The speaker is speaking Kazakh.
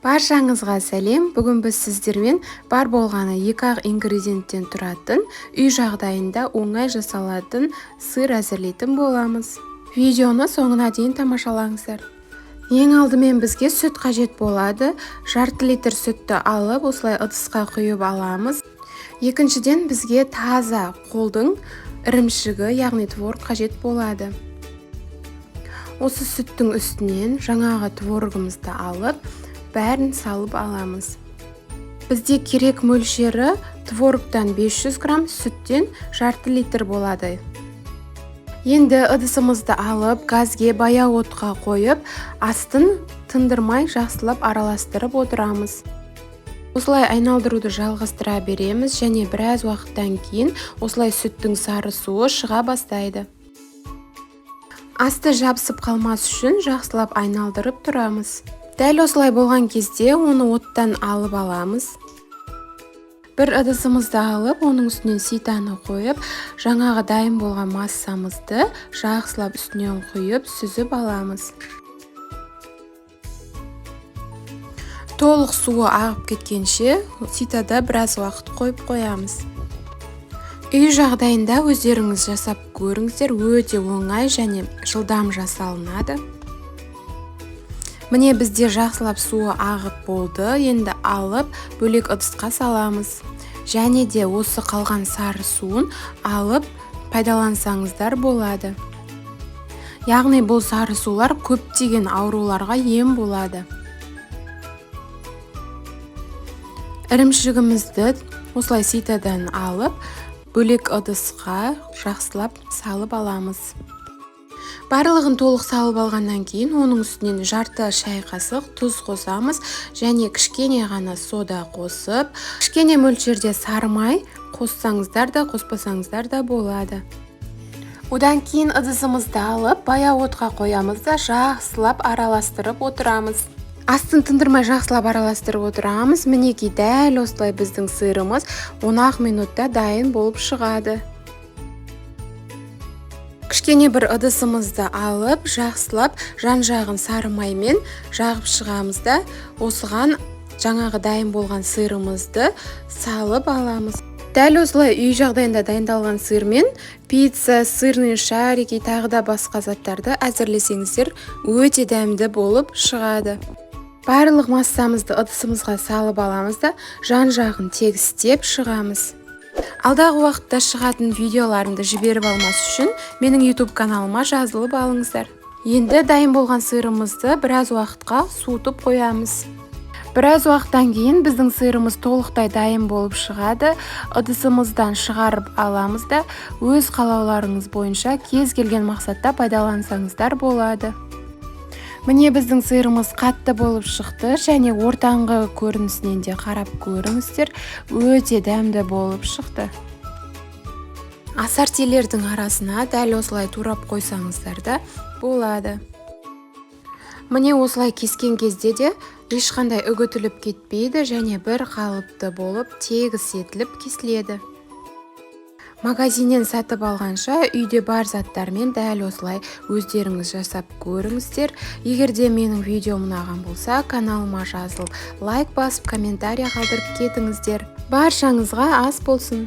Баршаңызға сәлем. Бүгін біз сіздермен бар болғаны екі-ақ ингредиенттен тұратын, үй жағдайында оңай жасалатын сыр әзірлейтін боламыз. Видеоны соңына дейін тамашалаңыздар. Ең алдымен бізге сүт қажет болады. Жарты литр сүтті алып, осылай ыдысқа құйып аламыз. Екіншіден бізге таза қолдың ірімшігі, яғни творог қажет болады. Осы сүттің үстінен жаңағы творогымызды алып, бәрін салып аламыз. Бізде керек мөлшері творогтан 500 грамм, сүттен жарты литр болады. Енді ыдысымызды алып, газге баяу отқа қойып, астын тындырмай жақсылап араластырып отырамыз. Осылай айналдыруды жалғастыра береміз және біраз уақыттан кейін осылай сүттің сары суы шыға бастайды. Асты жабысып қалмас үшін жақсылап айналдырып тұрамыз. Дәл осылай болған кезде оны оттан алып аламыз. Бір ыдысымызды алып, оның үстінен ситаны қойып, жаңағы дайын болған массамызды жақсылап үстінен құйып, сүзіп аламыз. Толық суы ағып кеткенше ситада біраз уақыт қойып қоямыз. Үй жағдайында өздеріңіз жасап көріңіздер, өте оңай және жылдам жасалынады. Міне бізде жақсылап суы ағып болды. Енді алып бөлек ыдысқа саламыз. Және де осы қалған сары суын алып пайдалансаңыздар болады. Яғни бұл сары сулар көптеген ауруларға ем болады. Ірімшігімізді осылай ситадан алып, бөлек ыдысқа жақсылап салып аламыз. Барлығын толық салып алғаннан кейін оның үстінен жарты шай қасық тұз қосамыз және кішкене ғана сода қосып, кішкене мөлшерде сары май қоссаңыздар да, қоспасаңыздар да болады. Одан кейін ыдысымызды алып, баяу отқа қоямыз да жақсылап араластырып отырамыз. Астын тындырмай жақсылап араластырып отырамыз. Мінекей дәл осылай біздің сырымыз 10 минутта дайын болып шығады. Кішкене бір ыдысымызды алып, жақсылап жан-жағын сары маймен жағып шығамыз да, осыған жаңағы дайын болған сырымызды салып аламыз. Дәл осылай үй жағдайында дайындалған сырмен пицца, сырные шарики, тағы да басқа заттарды әзірлесеңіздер, өте дәмді болып шығады. Барлық массамызды ыдысымызға салып аламыз да, жан-жағын тегістеп шығамыз. Алдағы уақытта шығатын видеоларымды жіберіп алмас үшін менің YouTube каналыма жазылып алыңыздар. Енді дайын болған сырымызды біраз уақытқа суытып қоямыз. Біраз уақыттан кейін біздің сырымыз толықтай дайын болып шығады. Ыдысымыздан шығарып аламыз да, өз қалауларыңыз бойынша кез келген мақсатта пайдалансаңыздар болады. Міне біздің сырымыз қатты болып шықты және ортаңғы көрінісінен де қарап көріңіздер, өте дәмді болып шықты. Ассортилердің арасына дәл осылай турап қойсаңыздар да болады. Міне осылай кескен кезде де ешқандай үгітіліп кетпейді және бір қалыпты болып тегіс етіліп кесіледі. Магазиннен сатып алғанша үйде бар заттармен дәл осылай өздеріңіз жасап көріңіздер. Егер де менің видеом ұнаған болса, каналыма жазылып, лайк басып, комментарий қалдырып кетіңіздер. Баршаңызға ас болсын.